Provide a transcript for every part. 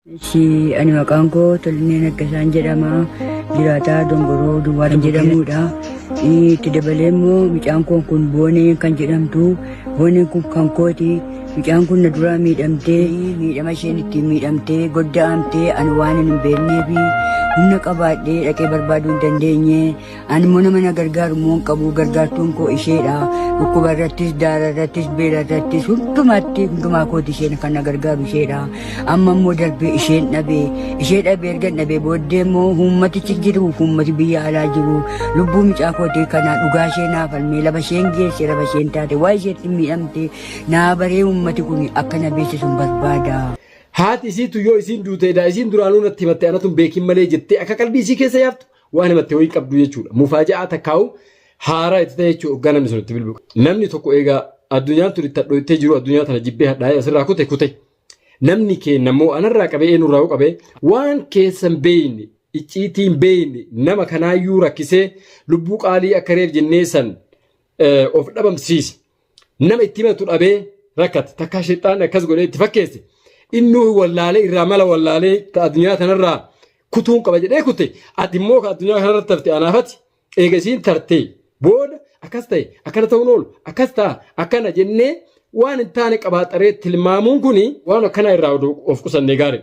Ishi ani maqaan koo Tolnee Naggasaan jedhama. Jiraataa Dongoroo Duwwaa kan jedhamudha. Itti dabalee immoo mucaan koo kun Boonee kan jedhamtu. Booneen kun kan kooti. Mucaan kun na duraa miidhamtee miidhama isheen ittiin miidhamtee godda'amtee ani waan hin beekneef humna qabaadhee dhaqee barbaaduu hin dandeenye. Ani immoo nama na gargaaru immoo hin qabu. Gargaartuun koo isheedha. Dhukkuba irrattis, daara irrattis, beela irrattis hundumaatti hundumaa kooti isheen kan na gargaaru isheedha. Amma immoo darbee isheen dhabe. Ishee dhabee erga dhabee booddee immoo uummatichi jiru uummati biyya alaa jiru lubbuu mucaa kootii kana dhugaa ishee naa falmee lafa isheen geesse lafa isheen taate waa isheetti miidhamte naa baree uummati kun akka na beeksisu barbaada. Haati isiitu yoo isiin duuteedha isiin duraanuu natti himatte anatu hin beekin malee jettee akka qalbii isii keessa yaaftu waan himatte wayii qabdu jechuudha. Mufaaja'aa takkaa'u haaraa itti ta'e jechuudha hoggaa namni sun itti bilbilu. Namni tokko egaa addunyaan tun itti hadhooytee jiru addunyaa tana jibbee hadhaa'ee asirraa kute kute. Namni keenya immoo anarraa qabee eenyurraa yoo qabee waan keessan beeyne icciitii hin beeyne nama kanaayyuu rakkisee lubbuu qaalii akka reef jennee san of dhabamsiise. Nama itti himatu dhabee rakkate takkaa shexxaanni akkas godhee itti fakkeesse. Innuu wallaalee irraa mala wallaalee addunyaa tanarraa kutuun qaba jedhee kute ati immoo ka addunyaa kanarratti hafte anaafati eega isiin tartee booda akkas ta'e akkana ta'uun oolu akkas ta'a akkana jennee waan hin taane qabaaxaree tilmaamuun kun waan akkanaa irraa of qusannee gaarii.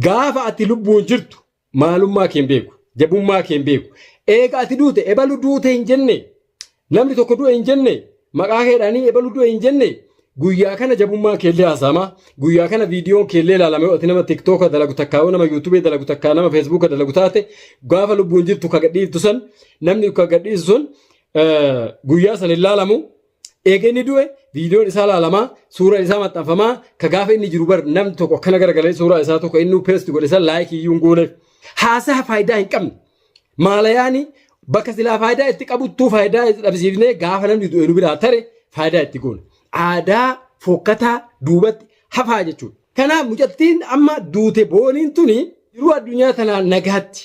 Gaafa ati lubbuun jirtu maalummaa kee hin beeku jabummaa kee hin beeku eega ati duute ebalu duute hin jenne Namni tokko du'e hin jenne maqaa keedhaanii ebalu du'e hin jenne guyyaa kana jabummaan keellee haasa'ama. Guyyaa kana viidiyoon keellee ilaalama yoo ati nama tiktooka dalagu takkaa yoo nama yuutuubee dalagu takkaa nama feesbuuka dalagu taate gaafa lubbuun jirtu ka gadhiiftu san namni ka gadhiisu sun guyyaa san hin laalamu. Eega inni du'e viidiyoon isaa laalamaa suuraan isaa maxxanfamaa ka gaafa inni jiru bar namni tokko akkana garagalee suuraa isaa tokko inni peesti godhe san laayikii iyyuu hin gooneef. Haasaa faayidaa hin qabne. Maalayaani bakka silaa faayidaa itti qabuttuu faayidaa itti dhabsiifnee gaafa namni du'e nu biraa tare faayidaa itti goona. Aadaa fokkataa duubatti hafaa jechuudha. Kanaaf mucattiin amma duute booniin tuni jiruu addunyaa tanaa nagaatti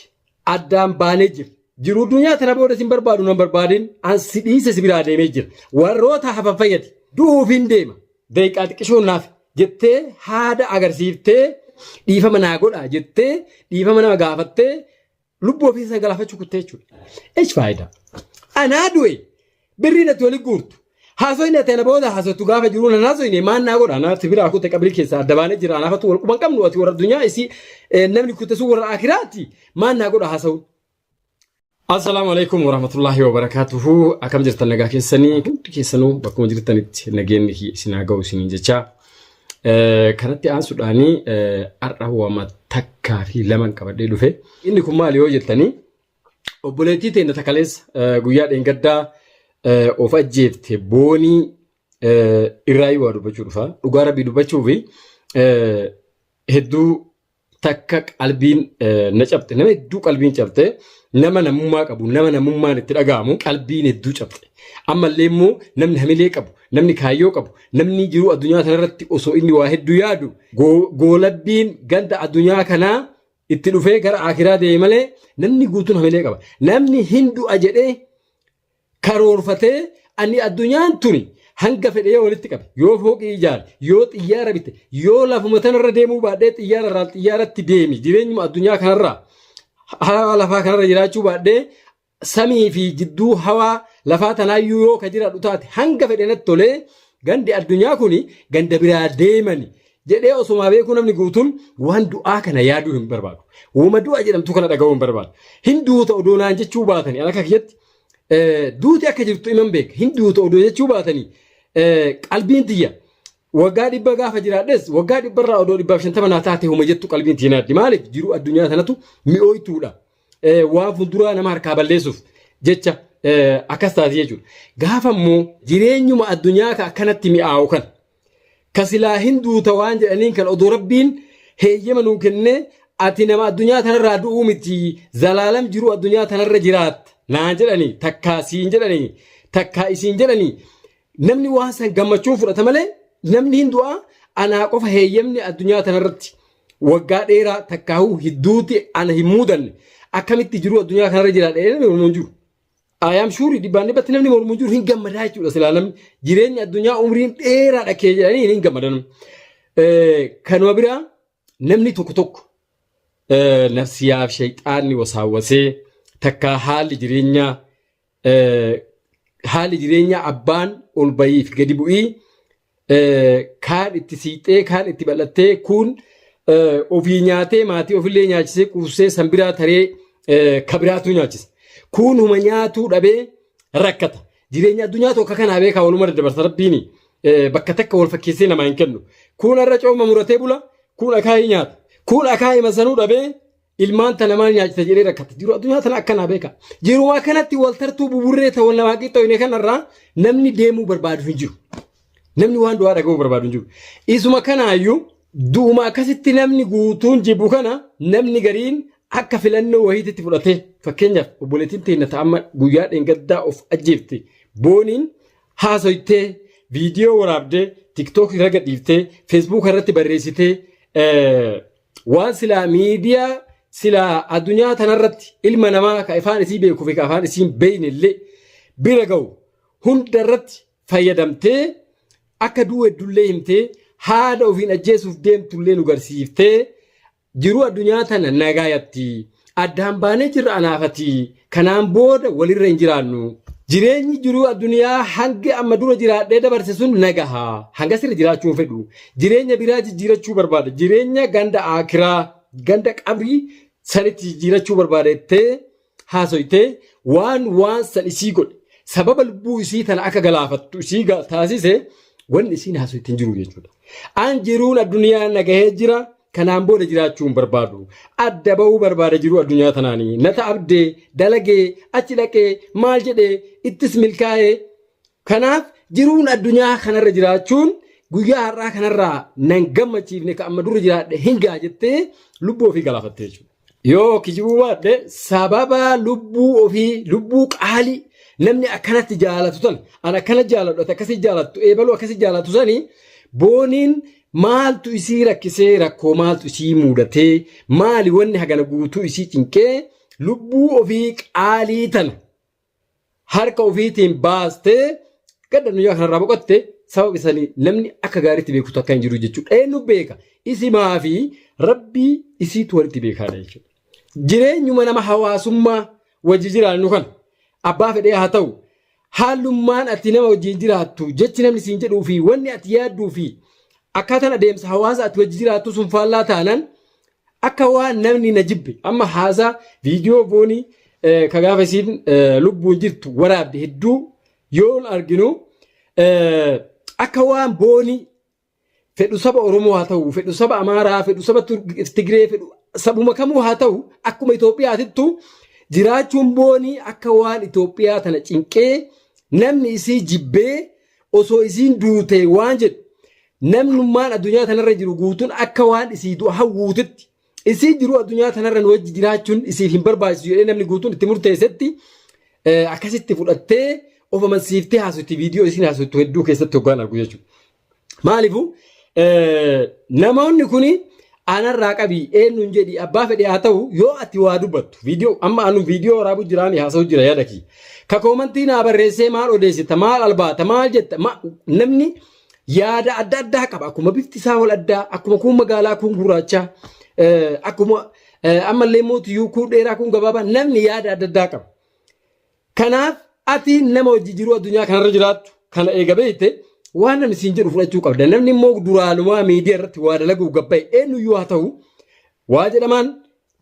addaan baanee jirti. Jiruu addunyaa tana booda sin barbaadu nan barbaadin an si dhiise si biraa deemee jira. Warroota hafan fayyadi. Du'uuf hin deema. Daqiiqaa xiqqishoon naaf jettee haada agarsiiftee dhiifama naa godha jettee dhiifama nama gaafattee lubbuu ofii isaa galaafachuu kuttee jechuudha. Each faayidaa. Anaa du'e birriin ati wali guurtu. Haasoyni ati ana booda haasoftu gaafa jiru nan haasoyne maan naa godha anaaf biraa kute qabrii keessaa adda baanee jira anaafatu wal quban qabnu ati warra addunyaa isii namni kute sun warra akiraati maan naa godha haasa'u. Assalaamu alaikum warahmatullahi wabarakatuhu. Akkam jirtan nagaa keessanii hundi keessanuu bakkuma jirtanitti nageenyi isin haa ga'u isiniin jechaa. Kanatti aansuudhaanii har'a wama takkaa fi laman qabadhee dhufe. Inni kun maali yoo jettanii obboleettii teenya takaleessa guyyaa dheengaddaa of ajjeefte boonii irraa waa dubbachuu dhufa. Dhugaa rabbii dubbachuu fi hedduu takka qalbiin na cabxe nama hedduu qalbiin cabxe nama namummaa qabu nama namummaan itti dhaga'amu qalbiin hedduu cabxe ammallee immoo namni hamilee qabu namni kaayyoo qabu namni jiruu addunyaa kanarratti osoo inni waa hedduu yaadu goolabbiin ganda addunyaa kanaa itti dhufee gara akiraa deeme malee namni guutuun hamilee qaba namni hin du'a jedhee karoorfatee ani addunyaan tuni hanga fedhe yoo walitti qabe yoo fooqii ijaare yoo xiyyaara bite yoo lafuma tanarra deemuu baadhee xiyyaara irraa xiyyaaratti deemi jireenyuma addunyaa kanarraa hawaa lafaa kanarra jiraachuu baadhee samii fi jidduu hawaa lafaa tanaayyuu yoo ka jiraadhu taate hanga fedhe natti tolee gandi addunyaa kuni ganda biraa deemani jedhee osumaa beekuu namni guutuun waan du'aa kana yaaduu hin barbaadu. Woma du'a jedhamtu kana dhaga'uu hin barbaadu. Hin duuta odoo naan jechuu baatanii akka kiyyatti duuti akka jirtu iman beeka. Hin duuta odoo jechuu baatanii qalbiin tiyya waggaa 100 gaafa jiraadhes waggaa dhibbarraa odoo 150 naa taate homa jettu qalbiin tiyya naaddi. Maaliif jiruu addunyaa tanatu mi'ooytuudha. Waan fuulduraa nama harkaa balleessuuf jecha akkas taati jechuudha. Gaafa immoo jireenyuma addunyaa ka akkanatti mi'aawu kana ka silaa hin duuta waan jedhaniin kan odoo rabbiin heeyyama nuu kennee ati nama addunyaa tanarraa du'uu miti zalaalam jiruu addunyaa tanarra jiraatta naan jedhanii takkaa siin jedhanii takkaa isiin jedhanii namni waan san gammachuun fudhata malee namni hin du'aa anaa qofa heeyyamni addunyaa tanarratti waggaa dheeraa takkaahuu hidduuti ana hin muudanne akkamitti jiruu addunyaa kanarra jiraadha namni mormu hin jiru. I am sure dhibbaan dhibbatti namni mormu hin jiru hin gammadaa jechuudha silaa namni jireenya addunyaa umriin dheeraadha kee jedhanii hin gammadan. Kanuma biraa namni tokko tokko Nafsiyaaf shayxaanni wasaawwasee takkaa haalli jireenyaa haalli jireenyaa abbaan ol bahiif gadi bu'ii kaan itti siixee kaan itti bal'attee kun ofii nyaatee maatii ofillee nyaachisee quufsee sanbiraa taree kabiraatu nyaachisa. Kun huma nyaatuu dhabee rakkata. Jireenya addunyaa tokko kanaa beekaa waluma daddabarsa rabbiini bakka takka wal fakkeessee namaa hin kennu. Kun irra cooma muratee bula, kun akaayii nyaata. Kun akaayii masanuu dhabee ilmaan tana maal nyaachisa jedhee rakkata. Jiru addunyaa tana akkanaa beeka. Jiruma kanatti wal tartuu buburree ta'u namaa qixxooyne kanarraa namni deemuu barbaadu hin jiru. Namni waan du'aa dhaga'uu barbaadu hin jiru. Isuma kanaayyuu du'uma akkasitti namni guutuun jibbu kana namni gariin akka filannoo wayiititti fudhatee fakkeenyaaf obboleettiin teenya ta'amma guyyaa dheengaddaa of ajjeefte booniin haasoytee viidiyoo waraabdee tiktook irra gadhiiftee feesbuuk irratti barreessitee waan silaa miidiyaa silaa addunyaa tanarratti ilma namaa ka afaan isii beekuu fi ka afaan isii hin beekne illee bira ga'u hunda irratti fayyadamtee akka du'u heddullee himtee haada ofiin ajjeesuuf deemtullee nu garsiiftee jiruu addunyaa tana nagaayatti addaan baanee jirra anaafati kanaan booda walirra hin jiraannu. Jireenyi jiruu addunyaa hanga amma dura jiraadhee dabarse sun nagaha. Hanga sirra jiraachuu hin fedhu. Jireenya biraa jijjiirachuu barbaada. Jireenya ganda aakiraa, ganda qabrii sanitti jijjiirachuu barbaada jettee haasoytee waan waan san isii godhe sababa lubbuu isii tana akka galaafattu isii taasise wanni isiin haasoyte hin jiru jechuudha. An jiruun addunyaa nagahee jira kanaan booda jiraachuu hin barbaadu. Adda ba'uu barbaada jiruu addunyaa tanaanii. Nata abdee dalagee achi dhaqee maal jedhee ittis milkaa'ee Kanaaf jiruun addunyaa kanarra jiraachuun guyyaa har'aa kanarraa nan gammachiifne ka amma dura jiraadhe hin ga'a jettee lubbuu ofii galaafatte jechuudha. Yoo kijibuu baadhe sababa lubbuu ofii lubbuu qaalii namni akkanatti jaalatu tan an akkana jaaladhu ati akkasii jaalattu eebaluu akkasii jaalatu sanii booniin maaltu isii rakkisee rakkoo maaltu isii muudatee maali wanni hagana guutuu isii cinqee lubbuu ofii qaalii tana harka ofiitiin baastee gadda addunyaa kanarraa boqotte sababa isanii namni akka gaariitti beeku takka hin jiru jechuudha. Eenyu beeka? Isimaa fi rabbii isiitu walitti beekaadha jechuudha. Jireenyuma nama hawaasummaa wajji jiraannu kana abbaa fedhee haa ta'u haalummaan ati nama wajjin jiraattu jechi namni siin jedhuu fi wanni ati yaadduu fi akkaataan adeemsa hawaasa ati wajji jiraattu sun faallaa taanaan Akka waan namni na jibbe amma haasaa viidiyoo boonii ka gaafa isiin lubbuun jirtu waraabde hedduu yoon arginu akka waan boonii fedhu saba Oromoo haa ta'u fedhu saba Amaaraa fedhu saba Tigree fedhu sabuma kamuu haa ta'u akkuma Itoophiyaatittu jiraachuun boonii akka waan Itoophiyaa tana cinqee namni isii jibbee osoo isiin duute waan jedhu namnummaan addunyaa tanarra jiru guutuun akka waan isii du'a hawwuutitti isii jiru addunyaa tanarra nu wajji jiraachuun isiif hin barbaachisu jedhee namni guutuun itti murteessetti akkasitti fudhattee of amansiiftee haasofti viidiyoo isiin haasoftu hedduu keessatti hoggaan argu jechuudha. Maaliifuu namoonni kuni anarraa qabii eenyuun jedhi abbaa fedhe haa ta'u yoo ati waa dubbattu viidiyoo amma anu viidiyoo waraabuu jiraami haasa'u jira yaada kiyya. Ka koomantii naa barreessee maal odeessita maal albaata maal jetta namni yaada adda addaa qaba akkuma bifti isaa wal addaa akkuma kuun magaalaa kuun gurraachaa akkuma ammallee mootiyyuu kuun dheeraa kuun gabaabaa namni yaada adda addaa qaba. Kanaaf ati nama hojii jiruu addunyaa kanarra jiraattu kana eega beekte waan namni siin jedhu fudhachuu qabda. Namni immoo duraanumaa miidiyaa irratti waa dalaguuf gabbaa'e eenyuyyuu haa ta'u waa jedhamaan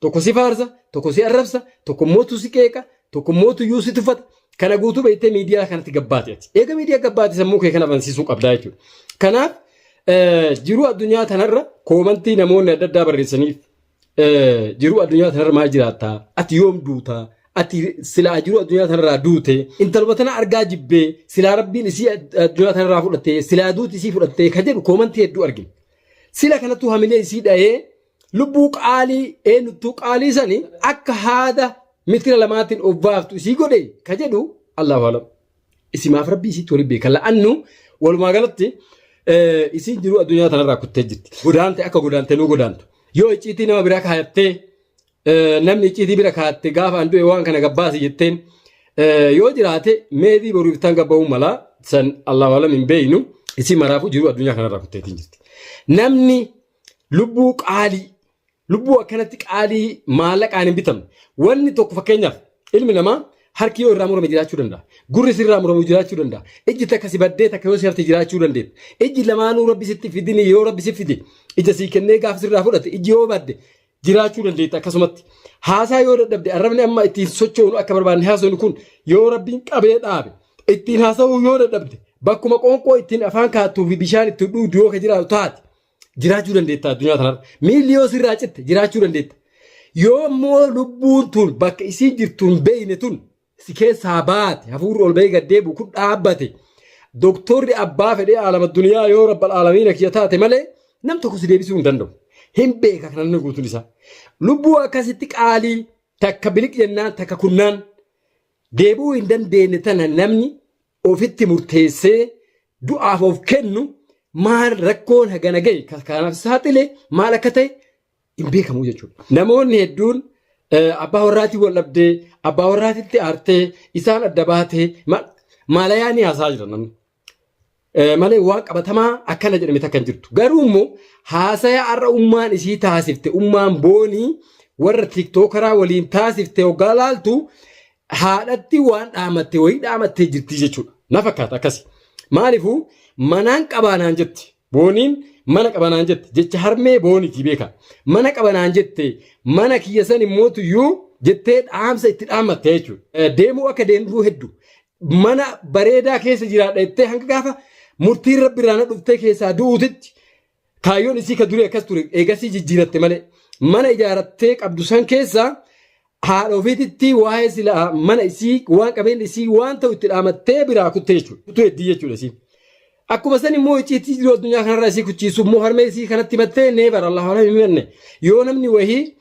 tokko si faarsa, tokko si arrabsa, tokko mootu si qeeqa, tokko mootu iyyuu si tuffata. Kana guutuu beektee miidiyaa kanatti gabbaate ati. Eega miidiyaa gabbaate sammuu kee kana amansiisuu qabdaa jechuudha. Kanaaf jiruu addunyaa tanarra koomantii namoonni adda addaa barreessaniif jiruu addunyaa tanarra maal jiraattaa? Ati yoom duutaa? Ati silaa jiruu addunyaa tanarraa duute intaluma tana argaa jibbee silaa rabbiin isii addunyaa tanarraa fudhattee silaa duuti isii fudhattee ka jedhu koomantii hedduu argina. Sila kanattuu hamilee isii dhahee lubbuu qaalii eenyuttuu qaalii sani akka haada mitira lamaatiin of baaftu isii godhe ka jedhu Allahu alam. Isimaaf rabbii isiitti waliin beeka. La'annu walumaa galatti isiin jiruu addunyaa tanarraa kuttee jirti. Godaante akka godaante nuu godaantu. Yoo icciitii nama biraa kaayattee namni icciitii bira kaayatte gaafa an du'e waan kana gabbaasi jetteen yoo jiraate meebii boruuf tan gabba'uu mala san Allahu alam hin beeynu isii maraafuu jiruu addunyaa kanarraa kutteetiin jirti. Namni lubbuu qaalii Lubbuu akkanatti qaalii maallaqaan hin bitamne. Wanni tokko fakkeenyaaf ilmi namaa harki yoo irraa murame jiraachuu danda'a. Gurri sirraa muramu jiraachuu danda'a. Ijji takka si baddee takka yoo si hafte jiraachuu dandeetta. Ijji lamaanuu rabbi sitti fidini yoo rabbi si fide ija sii kennee gaafa sirraa fudhate ijji yoo badde jiraachuu dandeetta akkasumatti. Haasaa yoo dadhabde arrabni amma ittiin sochoonu akka barbaanne haasofnu kun yoo rabbiin qabee dhaabe ittiin haasa'uu yoo dadhabde bakkuma qoonqoo ittiin afaan kaattuu fi bishaan ittiin dhugdu yoo ka jiraatu taate jiraachuu dandeetta addunyaa tanarra. Miilli yoo sirraa citte jiraachuu dandeetta. Yoo immoo lubbuun tun bakka isiin jirtu hin beekne tun si keessaa baate hafuurri ol bahee gad deebi'u kun dhaabbate doktorri abbaa fedhee aalama duniyaa yoo rabbal aalamiina kiyya taate malee nam tokko si deebisuu hin danda'u. Hin beeka kan namni guutuun isaa. Lubbuu akkasitti qaalii takka biliq jennaan takka kunnaan deebi'uu hin dandeenye tana namni ofitti murteessee du'aaf of kennu maal rakkoon hagana gahe kanaaf saaxile maal akka ta'e hin beekamu jechuudha. Namoonni hedduun abbaa warraatii wal dhabdee abbaa warraatitti aartee isaan adda baatee maalayaa ni haasaa jira namni. Malee waan qabatamaa akkana jedhame takka hin jirtu. Garuu immoo haasaya har'a ummaan isii taasifte ummaan boonii warra tiktookaraa waliin taasifte hoggaa laaltu haadhatti waan dhaamatte wayii dhaamattee jirti jechuudha. Na fakkaata akkasi. Maaliifuu manaan qabaanaan jetti. Booniin mana qabanaan jette jecha harmee boonitii beeka. Mana qabanaan jette mana kiyya san immoo tuyyuu jettee dhaamsa itti dhaammatte jechuudha. Deemuu akka deemtuu hedduu mana bareedaa keessa jiraadha jettee hanga gaafa murtiin rabbi irraa na dhuftee keessaa du'uutitti kaayyoon isii ka durii akkas ture eegasii jijjiiratte malee mana ijaarattee qabdu san keessaa haadha ofiititti waa'ee silaa mana isii waan qabeenya isii waan ta'u itti dhaamattee biraa kuttee jechuudha. Kutuu heddii jechuudha isiin. Akkuma san immoo icciitii jiru addunyaa kanarraa isii kuchiisu immoo harmee isii kanatti himattee neebar Allahu alam hin himanne. Yoo namni wahii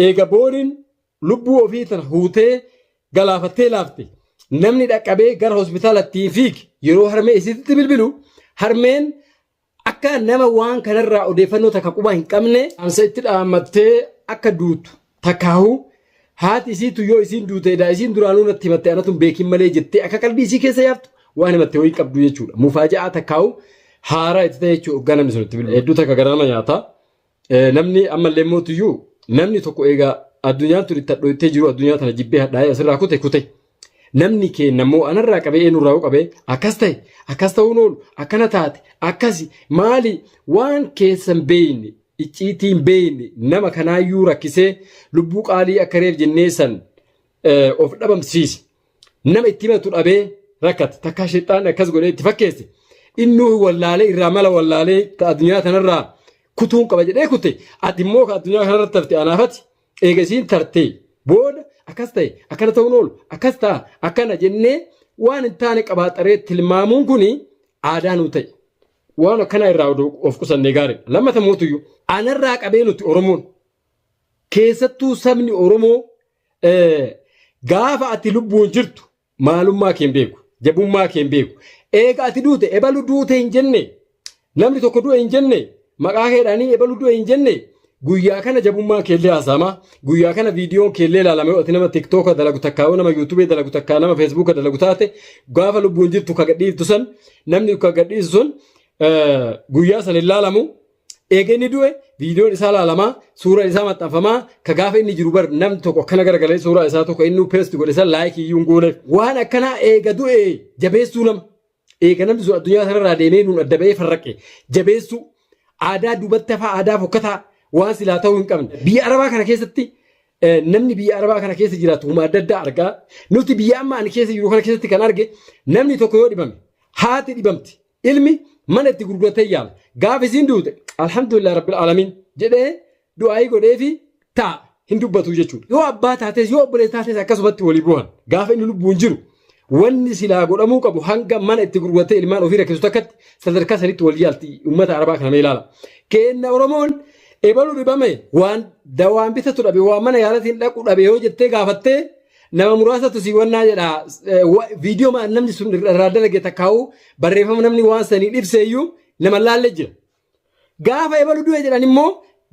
eega booniin lubbuu ofii tana huutee galaafattee laafte namni dhaqqabee gara hospitaalatti hin fiigi yeroo harmee isiitti bilbilu harmeen akka nama waan kanarraa odeeffannoo takka quba hin qabne dhaamsa itti dhaammattee akka duutu takkaahu haati isiitu yoo isiin duute edaa isiin duraanuu natti himatte anatu hin beekin malee jettee akka qalbii isii keessa yaaftu waan himatte wayii qabdu jechuudha. Mufaaja'aa takkaahu haaraa itti ta'e jechuudha hoggaa namni sun itti bilbilu. Hedduu takka gara nama nyaata. Namni ammallee mootuyyuu namni tokko egaa addunyaan tun itti hadhooytee jiru addunyaa tana jibbee hadhaa'ee asirraa kute kute. Namni keenya immoo anarraa qabee eenyurraa yoo qabee akkas ta'e akkas ta'uun oolu akkana taate akkasi maali waan keessan beeyne icciitii hin beeyne nama kanaayyuu rakkisee lubbuu qaalii akka reef jennee san of dhabamsiise. Nama itti himatu dhabee rakkate takkaa shexxaanni akkas godhee itti fakkeesse innuu wallaalee irraa mala wallaalee ta addunyaa tanarraa kutuun qaba jedhee kute ati immoo ka addunyaa kanarratti hafte anaafati eega isiin tartee booda akkas ta'e akkana ta'uun oolu akkas ta'a akkana jennee waan hin taane qabaaxaree tilmaamuun kun aadaa nuu ta'e. Waan akkanaa irraa odoo of qusannee gaariidha. Lammata mootuyyuu anarraa qabee nuti Oromoon keessattuu sabni Oromoo gaafa ati lubbuun jirtu maalummaa kee hin beeku jabummaa kee hin beeku eega ati duute ebalu duute hin jenne namni tokko du'e hin jenne maqaa keedhaanii ebalu du'e hin jenne guyyaa kana jabummaa keellee haasa'ama guyyaa kana viidiyoon keellee ilaalama yoo ati nama tiktooka dalagu takkaa yoo nama yuutubee dalagu takkaa nama feesbuuka dalagu taate gaafa lubbuun jirtu ka gadhiiftu san namni ka gadhiisu sun guyyaa san hin laalamu Eega inni du'e viidiyoon isaa laalamaa, suuraan isaa maxxanfamaa, ka gaafa inni jiru bar namni tokko akkana garagalee suuraa isaa tokko inni peesti godhe san laayikii iyyuu hin gooneef. Waan akkanaa eega du'e jabeessuu nama. Eega namni sun addunyaa kanarraa deemee nuun adda ba'ee farraqe jabeessuu aadaa duubatti hafaa aadaa fokkataa waan silaa ta'uu hin qabne. Biyya Arabaa kana keessatti namni biyya Arabaa kana keessa jiraatu huma adda addaa argaa. Nuti biyya amma ani keessa jiru kana keessatti kan arge namni tokko yoo dhibame haati dhibamti Ilmi mana itti gurguratee yaala. Gaafa isiin duute alhamdulillah rabbil aalamiin jedhee du'aayii godheefi ta'a hin dubbatu jechuudha. Yoo abbaa taates yoo obboleessa taates akkasumatti walii bu'an. Gaafa inni lubbuun jiru wanni silaa godhamuu qabu hanga mana itti gurguratee ilmaan ofii rakkisu takkatti sadarkaa sanitti wal yaalti uummata arabaa kana mee ilaala. Keenna Oromoon ebalu dhibame waan dawaan bitatu dhabe waan mana yaalatiin dhaqu dhabe yoo jettee gaafattee nama muraasatu si wannaa jedha viidiyoo namni sun irraa dalage takkaa'u barreeffama namni waan sanii ibse iyyuu nama laalle jira. Gaafa ebalu du'e jedhan immoo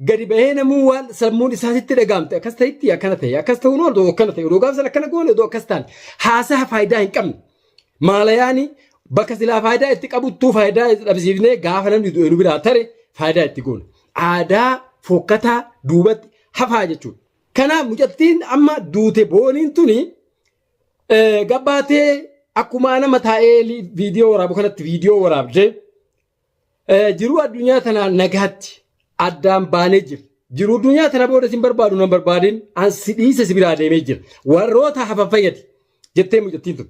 gadi bahee namuu waan sammuun isaatitti dhagaamte akkas ta'etti akkana ta'e akkas ta'uun oolu akkana ta'e odoo gaafa sana akkana goone odoo akkas ta'an haasaa faayidaa hin qabne. Maalayaani bakka silaa faayidaa itti qabuttuu faayidaa itti dhabsiifnee gaafa namni du'e nu biraa tare faayidaa itti goone. Aadaa fokkataa duubatti hafaa jechuudha. Kanaaf mucattiin amma duute booniin tuni gabbaatee akkuma nama taa'ee viidiyoo waraabu kanatti viidiyoo waraabdee jiruu addunyaa tanaa nagaatti addaan baanee jira. Jiruu addunyaa tana booda sin barbaadu nan barbaadin an si dhiise si biraa deemee jira. Warroota hafan fayyadi jettee mucattiin tun.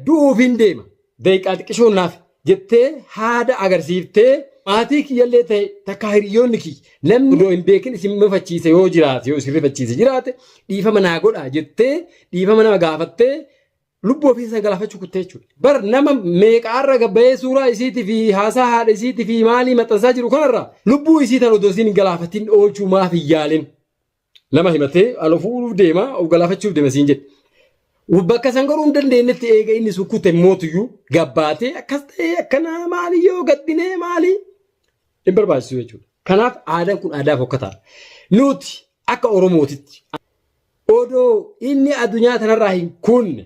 Du'uuf hin deema. Daqiiqaa xiqqishoon naaf jettee haada agarsiiftee maatii kiyyallee ta'e takka hiriyoonni kiyya namni odoo hin beekin isin rifachiise yoo jiraate yoo isin rifachiise jiraate dhiifama naa godhaa jettee dhiifama nama gaafattee lubbuu ofii isa galaafachuu kuttee jechuudha. Bar nama meeqaarra gabbayee suuraa isiitii fi haasaa haadha isiitii fi maalii maxxansaa jiru kanarra lubbuu isii tan odoo isiin hin galaafatin oolchuu maaf hin yaalin. Nama himatee an of fuudhuuf deema of galaafachuuf deema siin jedhe. Bakka san garuu hin dandeenyetti eega inni sun kute mootuyyuu gabbaatee akkas ta'ee akkanaa maali yoo gaddinee maali hin barbaachisu jechuudha. Kanaaf aadaan kun aadaa fokkataadha. Nuti akka Oromootitti odoo inni addunyaa tanarraa hin kunne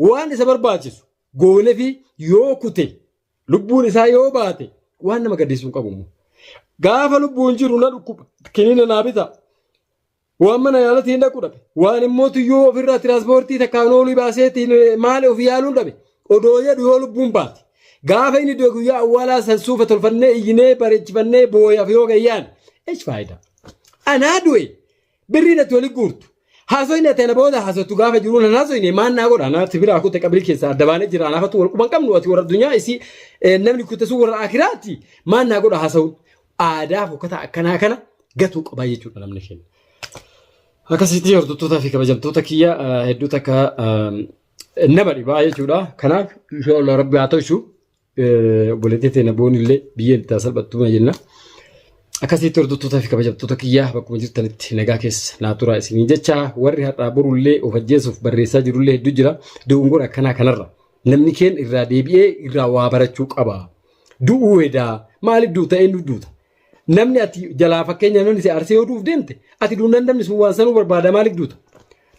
waan isa barbaachisu goone fi yoo kute lubbuun isaa yoo baate waan nama gaddisiisu hin qabu. Gaafa lubbuun jiru na dhukkuba kiniina naa bita waan mana yaalatiin hin dhaqu dhabe waan immoo tuyyuu ofirraa tiraanspoortii takkaan ooluu baaseetiin maali of yaaluun dhabe odoo jedhu yoo lubbuun baate gaafa inni du'e guyyaa awwaalaa san suufa tolfannee iyyinee bareechifannee booyaaf yoo gayyaan eech faayidaa anaa du'e birriin ati wali guurtu haasoyni ati ana booda haasottu gaafa jiru nan haasoyne maan naa godha anaa si biraa kute qabrii keessa adda baanee jira anaafatu wal quban qabnu ati warra addunyaa isii namni kute sun warra akiraati maan naa godha haasa'uun aadaa fokkataa akkanaa kana gatuu qabaa jechuudha namni keenya. Akkasitti hordoftootaa fi kabajamtoota kiyya hedduu takka nama dhibaa jechuudha. Kanaaf inshallah rabbi haa tolchu. Obboleettii teenya boonillee biyyeen itti haa salphattu jenna. Akkasitti hordoftootaa fi kabajamtoota kiyya bakkuma jirtanitti nagaa keessa naa turaa isiniin jecha warri har'aa borullee of ajjeesuuf barreessaa jirullee hedduu jira. Dogongora akkanaa kanarra namni keenya irraa deebi'ee irraa waa barachuu qaba. Du'uu hedaa maaliif duuta eenyu duuta? Namni ati jalaa fakkeenya namni si arsee yoo du'uuf deemte ati duunaan namni sun waan sanuu barbaada maaliif duuta?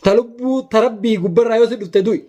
Ta lubbuu ta rabbii gubbarraa yoo si dhufte du'i.